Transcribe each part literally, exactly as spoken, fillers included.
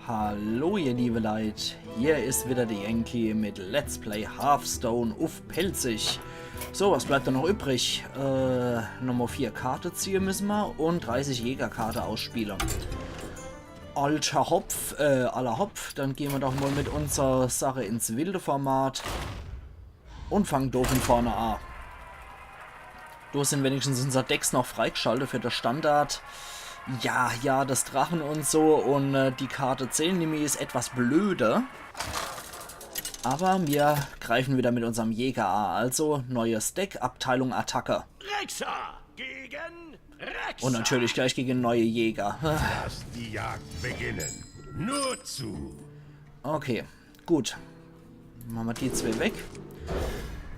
Hallo ihr liebe Leit, hier is wieder de Yankee mit Let's Play Hearthstone uff Pälzisch. So, was bleibt dann noch übrig? Äh, nochmal vier Karte ziehe müsse mer und dreißig Jägerkarte ausspiele. Alter Hopf, äh, aller Hopp, dann gehn mer doch mal mit unserer Sache ins wilde Format und fangen do von vorne a. Do sin wenigstens unser Decks noch freigschalte für de Standard. Ja, ja, des Drachen und so und äh, die Karte zählen nämlich is etwas blöde. Aber mir greifen wieder mit unserm Jäger a. Also neues Deck, Abteilung Attacke. Rexa gegen Rexa. Und natürlich gleich gegen neue Jäger. Lass die Jagd beginnen. Nur zu. Okay, gut. Mache mer die zwee weg.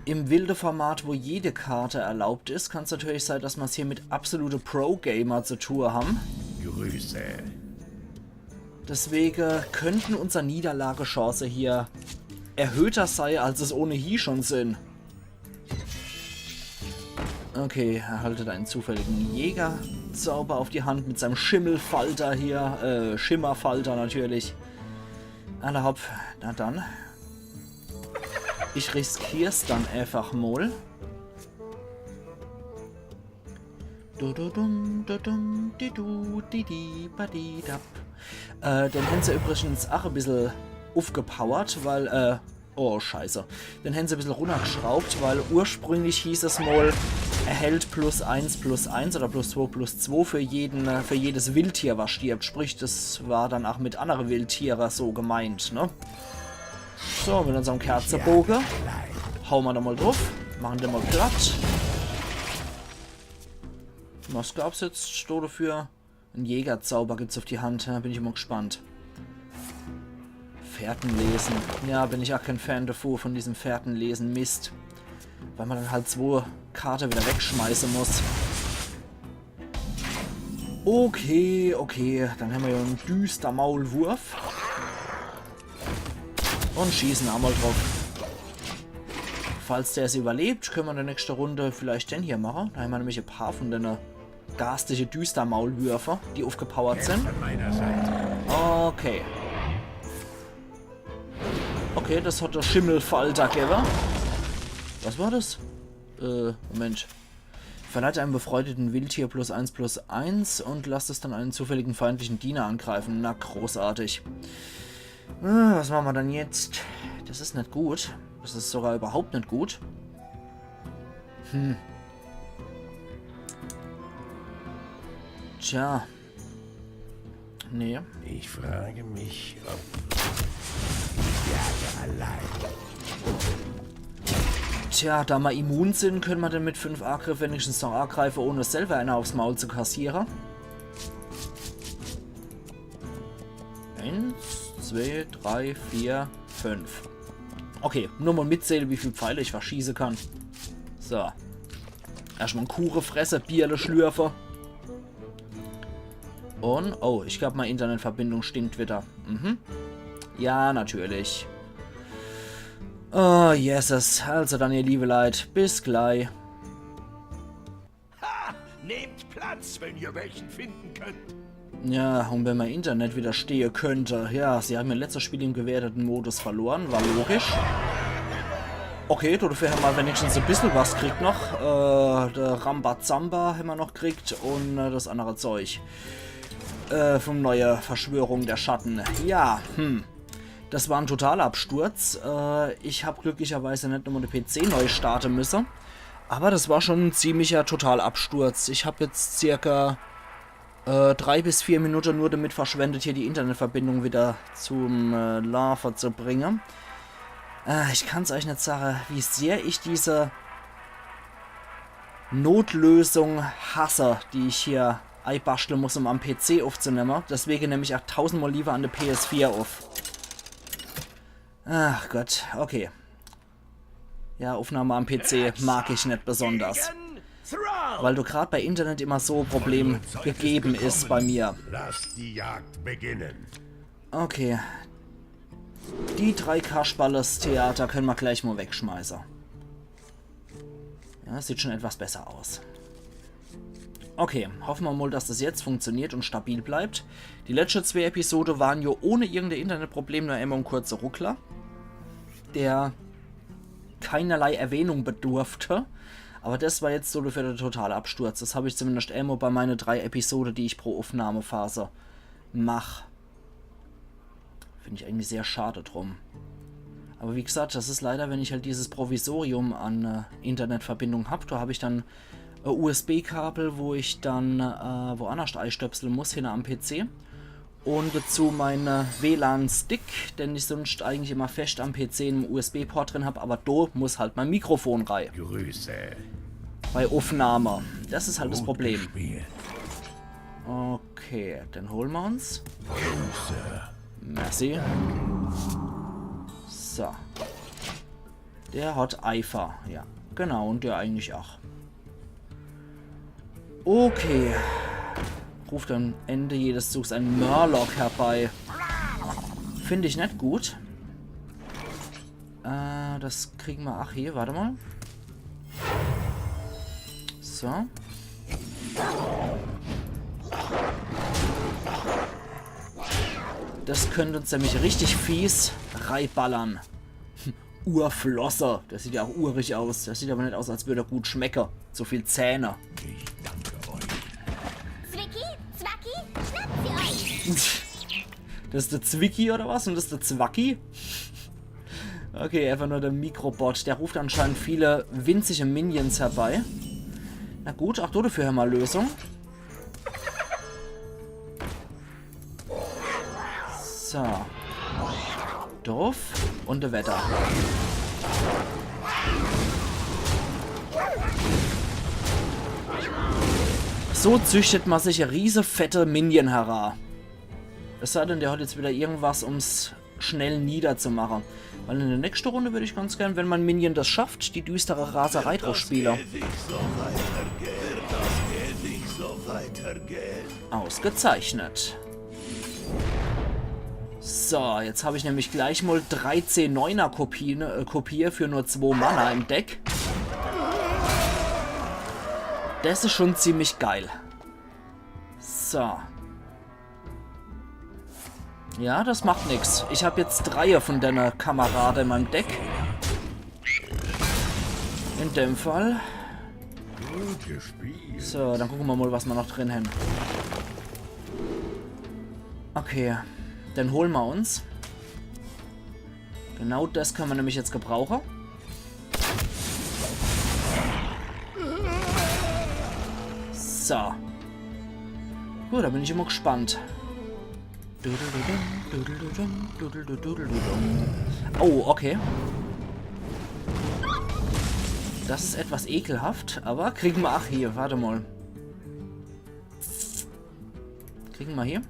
Im wilde Format, wo jede Karte erlaubt is, kann's natürlich sei, dass mer's hier mit absolute Pro-Gamer zu tue ham. Grüße. Deswege könnten unser Niederlagechance hier erhöhter sei, als es ohnehi schon sin. Okay, erhaltet einen zufälligen Jägerzauber auf die Hand mit seinem Schimmelfalter hier. Äh, Schimmerfalter natürlich. Alla hopp, na dann. Ich riskier's dann einfach mal. Du, du, dum, du, dum, di, du, di, di, ba, di, dab. Äh, den hän se übrigens ach e bissel uffgepowert, weil, äh, oh, scheiße. Den hän se e bissel runnergeschraubt, weil ursprünglich hieß es mal, erhält plus eins, plus eins oder plus zwei, plus zwei für jeden, äh, für jedes Wildtier, was stirbt. Sprich, des war dann ach mit annere Wildtiere so gemeint, ne? So, mit unserm Kerzeboge. Haue mer do mal druff. Mache den mal platt. Was gab's jetzt do dafür? En Jägerzauber gibt's auf die Hand. Da bin ich immer gespannt. Fährten lesen. Ja, bin ich ach kein Fan davon, von diesem Fährten lesen. Mist. Weil mer dann halt zwo Karte wieder wegschmeiße muss. Okay, okay. Dann hämmer jo en Düstermaulwurf. Und schießen einmal drauf. Falls der's überlebt, könne mer in der nächsten Runde vielleicht den hier mache. Da hämmer nämlich e paar von dene garstige Düstermaulwürfe, die aufgepowert sind. Von meiner Seite. Okay. Okay, das hat der Schimmelfalter gewwe. Was war das? Äh, Moment. Verleiht einem befreundeten Wildtier plus eins plus eins und lasst es dann einen zufälligen feindlichen Diener angreifen. Na, großartig. Äh, was mache mer dann jetzt? Das is net gut. Das is sogar überhaupt net gut. Hm. Tja. Nee. Ich frage mich, ob ich werde allein. Tja, da mer immun sind, können mer denn mit fünf Angriff wenigstens noch angreifen, ohne selber einer aufs Maul zu kassieren. Eins, zwei, drei, vier, fünf. Okay, nur mal mitzählen, wie viel Pfeile ich verschießen kann. So. Erstmal en Kuche fresse, Bierle schlürfe. Und, oh, ich glaub, meine Internetverbindung stinkt wieder. Mhm. Ja, natürlich. Oh, Jesus. Also dann, ihr liebe Leit, bis gleich. Ha! Nehmt Platz, wenn ihr welchen finden könnt. Ja, und wenn mein Internet wieder stehe könnte. Ja, sie haben ihr letztes Spiel im gewerteten Modus verloren, war logisch. Okay, dafür hämmer wenigstens e bissel was kriegt noch. Äh, der Rambazamba hämmer noch kriegt und äh, das andere Zeug. Äh, vom neue Verschwörung der Schatten. Ja, hm. Das war en Totalabsturz. Äh, ich hab glücklicherweise net nochmal de P C neu starte müsse. Aber das war schon en ziemlicher Totalabsturz. Ich hab jetzt circa äh, drei bis vier Minute nur damit verschwendet, hier die Internetverbindung wieder zum äh, Laufe zu bringen. Äh, ich kann's euch net sagen, wie sehr ich diese Notlösung hasse, die ich hier eibastle muss, um am P C aufzunehmen. Deswegen nehm ich ach tausendmal lieber an de P S vier auf. Ach Gott, okay. Ja, Aufnahme am P C mag ich net besonders. Gegen Thrall. Weil du grad bei Internet immer so e Problem gegeben is bei mir. Lass die Jagd beginnen. Okay. Die drei Kasperles-Theater können mer gleich mal wegschmeißen. Ja, sieht schon etwas besser aus. Okay, hoffe mer mol, dass das jetzt funktioniert un stabil bleibt. Die letschte zwee Episode ware jo ohne irgendein Internetproblem nur emol en kurzer Ruckler, der keinerlei Erwähnung bedurfte. Aber das war jetzt so dafür der totale Absturz. Das hab ich zumindest emol bei meine drei Episode, die ich pro Aufnahmephase mach. Find ich eigentlich sehr schade drum. Aber wie gesagt, das is leider, wenn ich halt dieses Provisorium an äh, Internetverbindung hab, da hab ich dann äh, U S B-Kabel, wo ich dann äh, woannerscht eistöpsle muss, hinne am P C. Un dazu mein äh, W lan-Stick, den ich sunscht eigentlich immer fescht am P C im U S B-Port drin hab, aber do muss halt mein Mikrofon rei. Grüße. Bei Aufnahme. Das is halt das Problem. Gespielt. Okay, den hole mer uns. Grüße. Merci. So. Der hat Eifer, ja. Genau, un der eigentlich auch. Okay. Ruft am Ende jedes Zugs ein Murloc herbei. Find ich net gut. Äh, das kriegen mer. Ach, hier, warte mal. So. Das könnte uns nämlich richtig fies reiballern. Urflosser. Der sieht ja auch urig aus. Der sieht aber net aus, als würd er gut schmecke. So viel Zähne. Ich danke euch. Zwicky, Zwacki, schnappt sie euch! Das is der Zwicky oder was? Un das is der Zwacki? Okay, einfach nur der Mikrobot. Der ruft anscheinend viele winzige Minions herbei. Na gut, auch do dafür hemmer Lösung. So. Dorf un de Wetter. So züchtet mer sich e riese fette Minion herbei. Es sei denn, der hat jetzt wieder irgendwas, um's schnell niederzumache. Weil in der nächste Runde würd ich ganz gern, wenn mein Minion das schafft, die düstere Raserei draus spiele. Ewig so weitergeht. Wird das ewig so weitergeht. Ausgezeichnet. So, jetzt hab ich nämlich gleich mal dreizehn Neuner Kopien, äh, Kopie für nur zwei Mana im Deck. Das is schon ziemlich geil. So. Ja, das macht nix. Ich hab jetzt drei von deiner Kamerade in meinem Deck. In dem Fall. Gut gespielt. So, dann gucke mer mal, was mer noch drin hän. Okay, den hole mer uns. Genau das könne mer nämlich jetzt gebrauche. So. Gut, da bin ich immer gespannt. Oh, okay. Das is etwas ekelhaft, aber kriegen mer, ach hier, warte mal. Kriegen mer hier.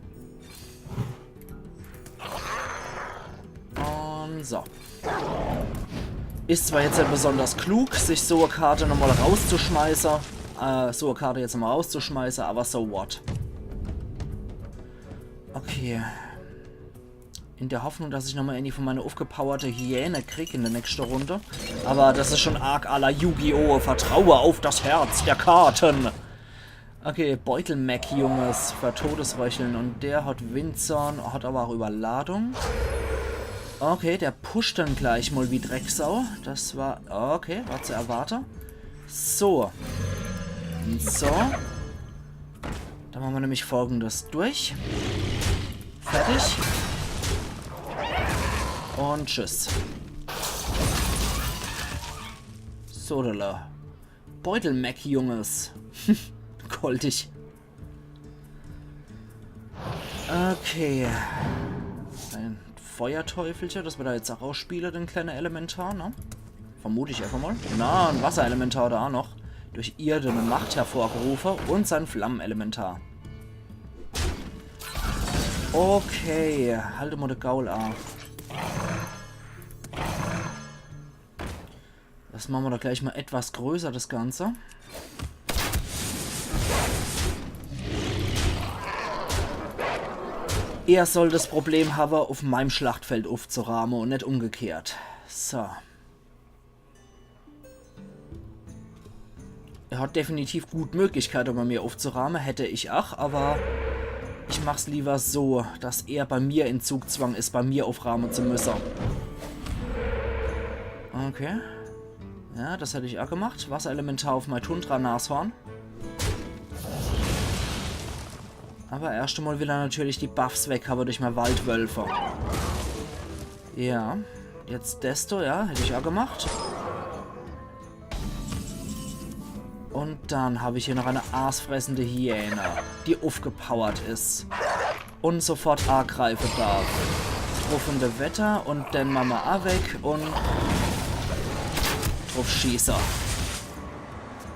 Un so. Is zwar jetzt net besonders klug, sich so e Karte nochmal rauszuschmeiße. Äh, so e Karte jetzt nochmal rauszuschmeiße, aber so what. Okay. In der Hoffnung, dass ich nochmal irgendwie von meiner aufgepowerte Hyäne krieg in der nächsten Runde. Aber das is schon arg à la Yu-Gi-Oh! Vertraue auf das Herz der Karten. Okay, Beutelmech, Junges, für Todesröcheln. Un der hat Windzorn, hat aber auch Überladung. Okay, der pusht dann gleich mal wie Drecksau. Das war, okay, war zu erwarte. So. Un so. Dann mache mer nämlich Folgendes. Durch. Fertig. Un tschüss. Sodala. Beutelmech, Junges. Goldig. Okay. Ein Feuerteufelche, das mer da jetzt auch rausspiele, den kleine Elementar, ne? Vermut ich einfach mal. Na, ein Wasserelementar da auch noch. Durch irdene Macht hervorgerufe un sein Flammenelementar. Okay, halt mal de Gaul a. Das mache mer doch gleich mal etwas größer, das Ganze. Er soll das Problem habe, auf meinem Schlachtfeld aufzurahme un net umgekehrt. So. Er hat definitiv gut Möglichkeit, um bei mir aufzurahme, hätt ich ach, aber ich mach's lieber so, dass er bei mir in Zugzwang is, bei mir aufrahme zu müsse. Okay. Ja, das hätt ich ach gemacht. Wasserelementar auf mei Tundra-Nashorn. Aber erscht emol will er natürlich die Buffs weg habe durch mei Waldwölfe. Ja, jetzt desto, ja, hätt ich ach gemacht. Und dann hab ich hier noch eine aasfressende Hyäne, die uffgepowert is und sofort agreife darf. Ruffende Wetter und den mache mer ach weg und druff schieße.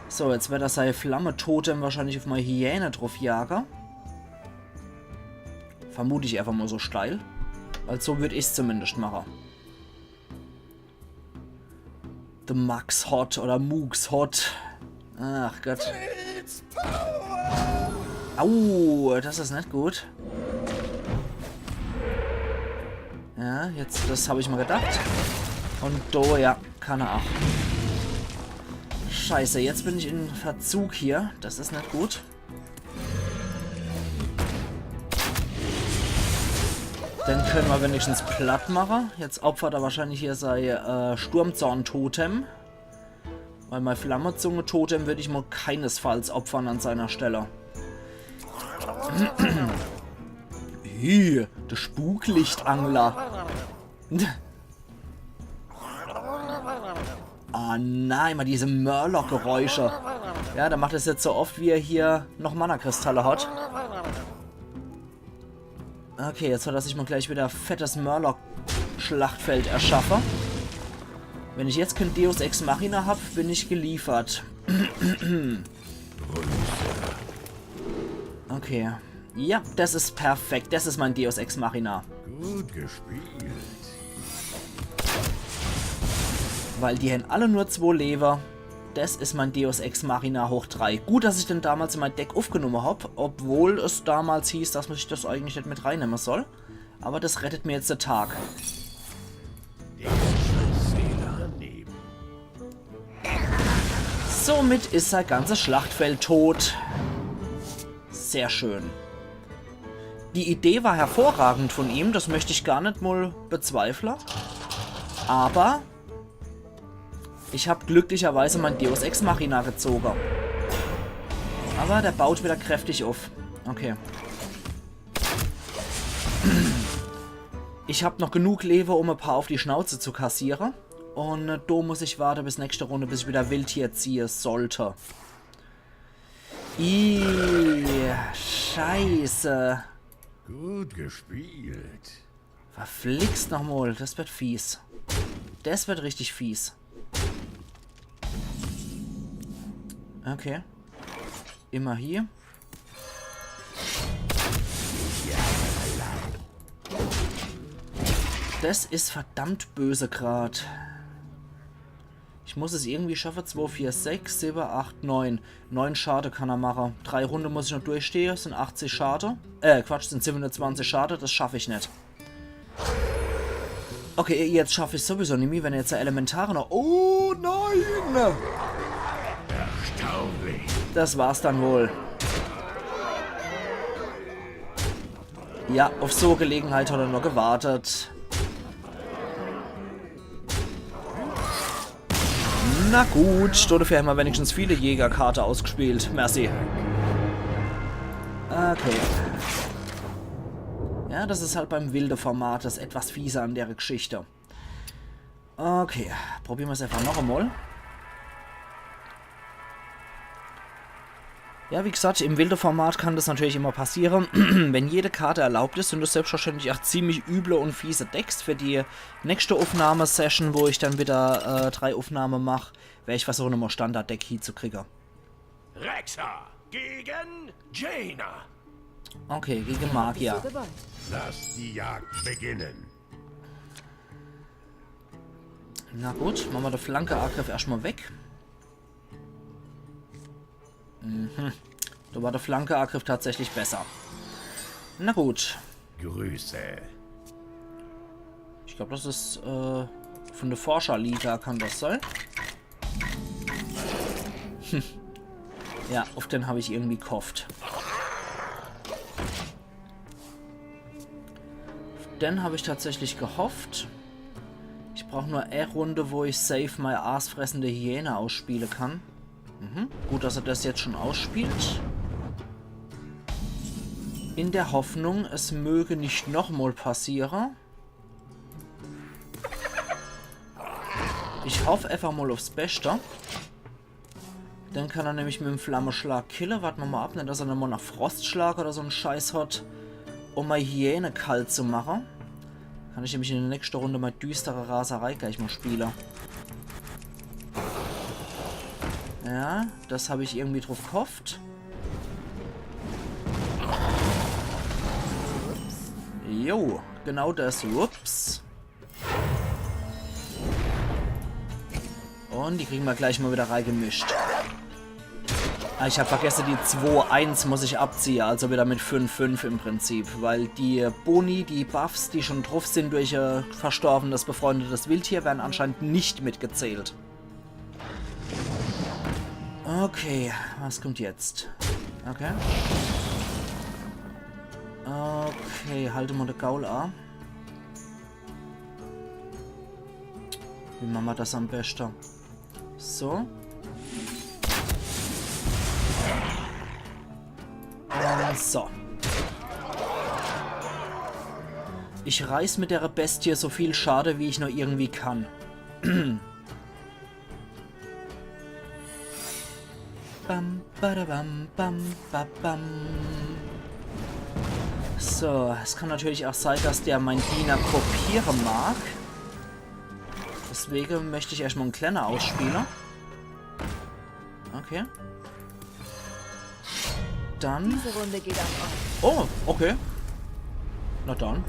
So, jetzt werd er sei Flamme-Totem wahrscheinlich auf mei Hyäne druff jage. Vermut ich einfach mal so steil. Weil so würd ich's zumindest mache. The Max Hot oder Moogs Hot. Ach Gott. Au, das is net gut. Ja, jetzt, das hab ich mal gedacht. Und do, ja, kann er ach. Scheiße, jetzt bin ich in Verzug hier. Das is net gut. Den könne mer wenigstens platt mache. Jetzt opfert er wahrscheinlich hier sei, äh, Sturmzorn-Totem. Weil mei Flammezunge-Totem würd ich mal keinesfalls opfern an seiner Stelle. Hi, der Spuklichtangler. Ah nein, immer diese Murloc-Geräusche. Ja, der macht das jetzt so oft, wie er hier noch Mana-Kristalle hat. Okay, jetzt hat er sich mal gleich wieder fettes Murloc-Schlachtfeld erschaffe. Wenn ich jetzt kein Deus Ex Machina hab, bin ich geliefert. Okay. Ja, das is perfekt. Das is mein Deus Ex Machina. Gut gespielt. Weil die hen alle nur zwo Lewe. Das is mein Deus Ex Machina hoch drei. Gut, dass ich den damals in mein Deck uffgenumme hab, obwohl es damals hieß, dass man sich das eigentlich net mit reinnemme soll. Aber das rettet mir jetzt der Tag. Somit is sein ganzes Schlachtfeld tot. Sehr schön. Die Idee war hervorragend von ihm, das möcht ich gar net mal bezweifle. Aber ich hab glücklicherweise mein Deus Ex Machina gezoge. Aber der baut wieder kräftig uff. Okay. Ich hab noch genug Lewe, um e paar auf die Schnauze zu kassiere. Und, äh, do muss ich warte bis nächste Runde, bis ich wieder Wildtier ziehe sollte. Ih, Scheiße. Gut gespielt. Verflixt nochmal, das wird fies. Das wird richtig fies. Okay. Immer hier. Das is verdammt böse grad. Ich muss es irgendwie schaffe. Zwei, vier, sechs, sieben, acht, neun. Neun Schade kann er mache. Drei Runde muss ich noch durchstehe. Das sind achtzig Schade. Äh, Quatsch, sind siebenundzwanzig Schade. Das schaff ich net. Okay, jetzt schaff ich sowieso nimmi, wenn jetzt der Elementar noch. Oh nein! Erstaunlich. Das war's dann wohl. Ja, auf so e Gelegenheit hat er nur gewartet. Na gut, dodefür hämmer wenigstens viele Jägerkarte ausgespielt. Merci. Okay. Ja, das is halt beim Wilde-Format das etwas fiese an der Geschichte. Okay, probiere mer's einfach noch emol. Ja, wie gesagt, im Wilde-Format kann das natürlich immer passiere. Wenn jede Karte erlaubt is, sind das selbstverständlich auch ziemlich üble und fiese Decks. Für die nächste Aufnahmesession, wo ich dann wieder, äh, drei Aufnahme mach, wer ich versuche, nochmal Standard-Deck hiezukriege. Rexxar gegen Jaina. Okay, gegen Magier. Lass die Jagd beginnen. Na gut, mache mer de Flankeangriff erscht mal weg. Mhm. Da war der Flankeangriff tatsächlich besser. Na gut. Grüße. Ich glaub, das is, äh, von der Forscherliga, kann das sein? Hm. Ja, uff den hab ich irgendwie gehofft. Uff den hab ich tatsächlich gehofft. Ich brauch nur e Runde, wo ich safe mei aasfressende Hyäne ausspiele kann. Mhm. Gut, dass er das jetzt schon ausspielt. In der Hoffnung, es möge nicht noch mol passiere. Ich hoff einfach mol uffs Beschte. Dann kann er nämlich mit'm Flammeschlag kille. Wart mer mol ab, net, dass er nochmol noch Frostschlag oder so'n Scheiß hat, um mei Hyäne kalt zu mache. Kann ich nämlich in der nächschte Runde mei düstere Raserei gleich mol spiele. Ja, das hab ich irgendwie druff gehofft. Jo, genau das. Ups. Und die kriegen mer gleich mol wieder reigemischt. Ah, ich hab vergesse, die zwo eins muss ich abziehe, also wieder mit fünf fünf im Prinzip, weil die Boni, die Buffs, die schon druff sin durch, äh, verstorbenes, befreundetes Wildtier, werden anscheinend nicht mitgezählt. Okay, was kommt jetzt? Okay. Okay, halte mer de Gaul a. Wie mache mer das am beschte? So. Und so. Ich reiß mit der Bestie so viel Schade, wie ich nur irgendwie kann. Bam, bada, bam, bam, ba, bam. So, es kann natürlich auch sein, dass der mein Diener kopiere mag. Deswege möcht ich erscht mol en Klenne ausspiele. Okay. Dann. Diese Runde geht an euch. Oh, okay. Na dann.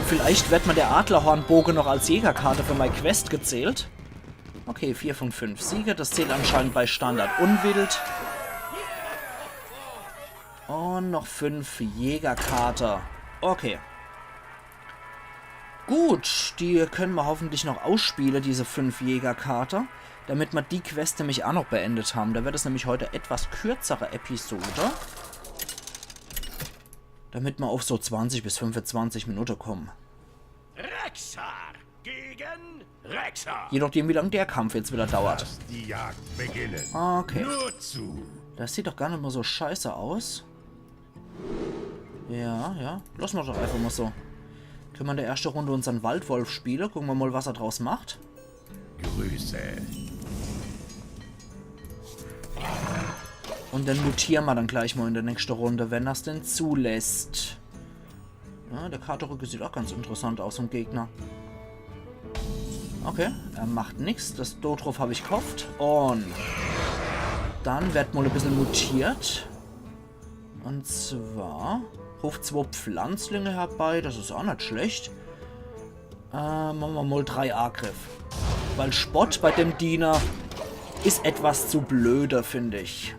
Vielleicht wird mir der Adlerhornboge noch als Jägerkarte für mei Quest gezählt. Okay, vier von fünf Siege. Das zählt anscheinend bei Standard und Wild. Und noch fünf Jägerkarte. Okay. Gut, die können mer hoffentlich noch ausspiele, diese fünf Jägerkarte, damit mer die Quest nämlich auch noch beendet haben. Da wird es nämlich heute etwas kürzere Episode, damit mer auf so zwanzig bis fünfundzwanzig Minute kommen. Rexxar gegen Rexxar. Je nachdem, wie lang der Kampf jetzt wieder dauert. Lass die Jagd beginnen. Okay. Nur zu. Das sieht doch gar net mal so scheiße aus. Ja, ja. Lass mer doch einfach mal so. Können mer in der ersten Runde unsern Waldwolf spielen? Gucken mer mal, was er draus macht. Grüße. Und dann mutieren mer dann gleich mal in der nächsten Runde, wenn das denn zulässt. Ja, der Karterücke sieht auch ganz interessant aus vom Gegner. Okay, er macht nix. Das, do drauf hab ich gehofft. Und dann wird mal ein bisschen mutiert. Und zwar ruft zwei Pflanzlinge herbei. Das ist auch nicht schlecht. Äh, machen wir mal drei Angriff. Weil Spott bei dem Diener ist etwas zu blöde, finde ich.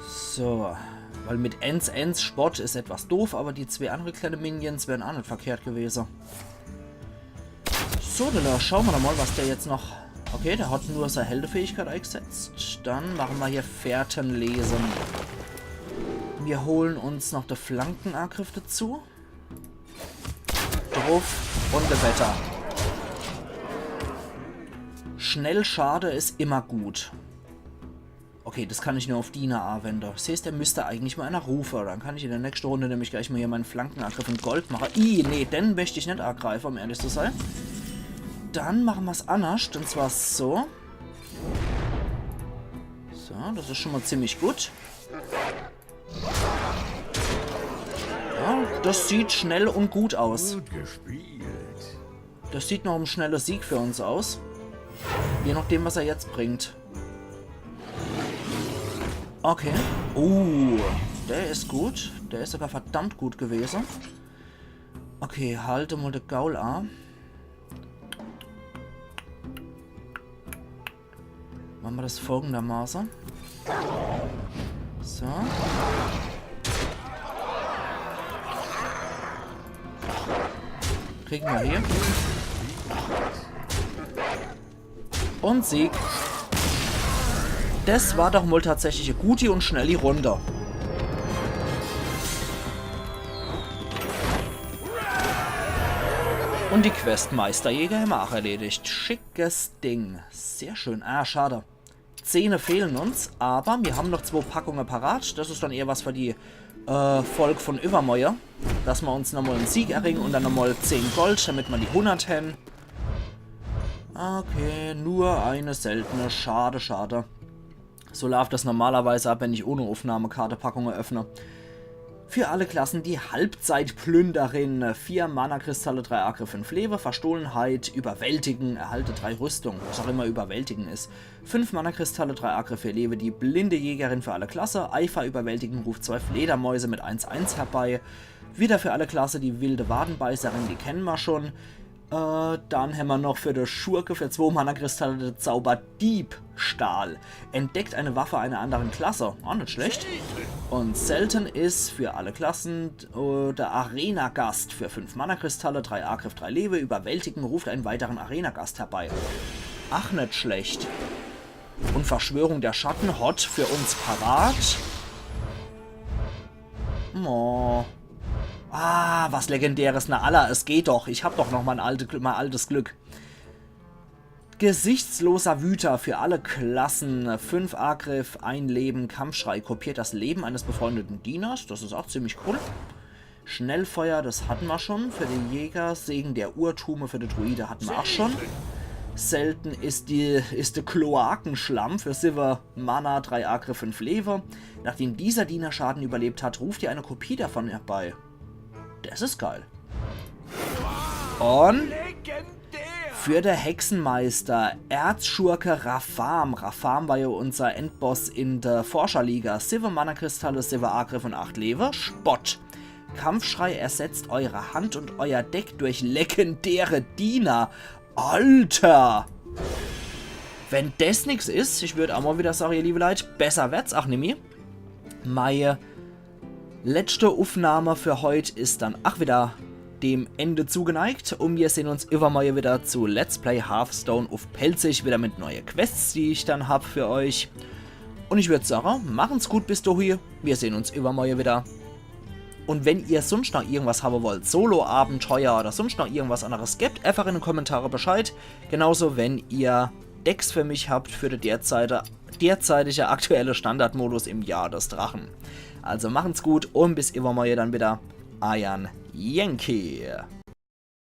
So, weil mit ens ens Spott ist etwas doof, aber die zwei andere kleine Minions wären auch nicht verkehrt gewesen. So, dann schauen wir doch mal, was der jetzt noch. Okay, der hat nur seine Heldefähigkeit eingesetzt. Dann machen wir hier Fährtenlesen. Wir holen uns noch den Flankenangriff dazu. Drauf und weiter. Schnellschade ist immer gut. Okay, das kann ich nur auf Diener anwenden. Das heißt, er müsste eigentlich mal einer rufen. Dann kann ich in der nächsten Runde nämlich gleich mal hier meinen Flankenangriff in Gold machen. Ih, nee, den möchte ich nicht angreifen, um ehrlich zu sein. Dann machen wir's anders. Und zwar so. So, das ist schon mal ziemlich gut. Ja, das sieht schnell und gut aus. Gut gespielt. Das sieht nach einem schnellen Sieg für uns aus. Je nachdem, was er jetzt bringt. Okay. Uh, der ist gut. Der ist sogar verdammt gut gewesen. Okay, halte mal den Gaul an. Machen wir das folgendermaßen. So. Kriegen wir hier. Und Sieg. Des war doch mol tatsächlich e guti und schnelli Runde. Und die Quest Meisterjäger hämmer ach erledigt. Schickes Ding. Sehr schön. Ah, schade. Zehne fehlen uns, aber mir haben noch zwo Packunge parat. Des is dann eher was für die äh, Folg von iwwermorje, dass mer uns nochmol en Sieg erringe und dann nochmol zehn Gold, damit mer die hundert hän. Okay, nur eine seltene. Schade, schade. So laaft des normalerweise ab, wenn ich ohne Aufnahmekarte Packunge öffne. Für alle Klassen die Halbzeitplünderin. Vier Mana-Kristalle, drei Agriff, fünf Lewe, Verstohlenheit, Überwältigen, erhalte drei Rüstung, was auch immer Überwältigen is. Fünf Mana-Kristalle, drei Agriff, vier Lewe, die blinde Jägerin für alle Klasse, Eifer, Überwältigen, ruft zwei Fledermäuse mit eins eins herbei. Wieder für alle Klasse die wilde Wadenbeißerin, die kennen mer schon. Äh, dann hämmer noch für de Schurke für zwo Mana-Kristalle de Zauber Diebstahl. Entdeckt eine Waffe einer anderen Klasse. Ah, net schlecht. Und selten is für alle Klassen äh, der Arena-Gast für fünf Mana-Kristalle, drei Agriff, drei Lewe, Überwältigen, ruft einen weiteren Arena-Gast herbei. Ach, net schlecht. Und Verschwörung der Schatten hot für uns parat. Oh. Ah, was Legendäres. Na alla, es geht doch. Ich hab doch noch mein, alte, mein altes Glück. Gesichtsloser Wüter für alle Klassen. Fünf Agriff, ein Lewe, Kampfschrei. Kopiert das Leben eines befreundeten Dieners. Des is ach ziemlich cool. Schnellfeuer, des hatten mer schon. Für de Jäger, Segen der Urtume, für de Druide hatten mer ach schon. Selten is die, is de Kloakenschlamm für siwwe Mana, drei Agriff, fünf Lewe. Nachdem dieser Diener Schaden überlebt hat, ruft ihr eine Kopie davon herbei. Des is geil. Und für de Hexenmeister, Erzschurke Rafaam. Rafaam war ja unser Endboss in de Forscherliga. Siwwe Mana-Kristalle, siwwe Agriff und acht Lewe. Spott. Kampfschrei ersetzt eure Hand und euer Deck durch legendäre Diener. Alter! Wenn des nix is, ich würd ach mol wieder sage, ihr liebe Leit, besser werd's ach nimmi. Mei letschte Uffnahme für heut is dann ach wieder dem Ende zugeneigt und mir sehn uns iwwermorje wieder zu Let's Play Hearthstone uff Pälzisch, wieder mit neue Quests, die ich dann hab für euch. Und ich würd sage, machen's gut bis dohi, mir sehn uns iwwermorje wieder. Und wenn ihr sunscht noch irgendwas habe wollt, Solo-Abenteuer oder sunscht noch irgendwas anderes gibt, einfach in de Kommentare Bescheid. Genauso, wenn ihr Decks für mich habt für de derzeitige, derzeitige aktuelle Standardmodus im Jahr des Drachen. Also machen's gut und bis iwwermorje dann wieder. Eiern Yankee.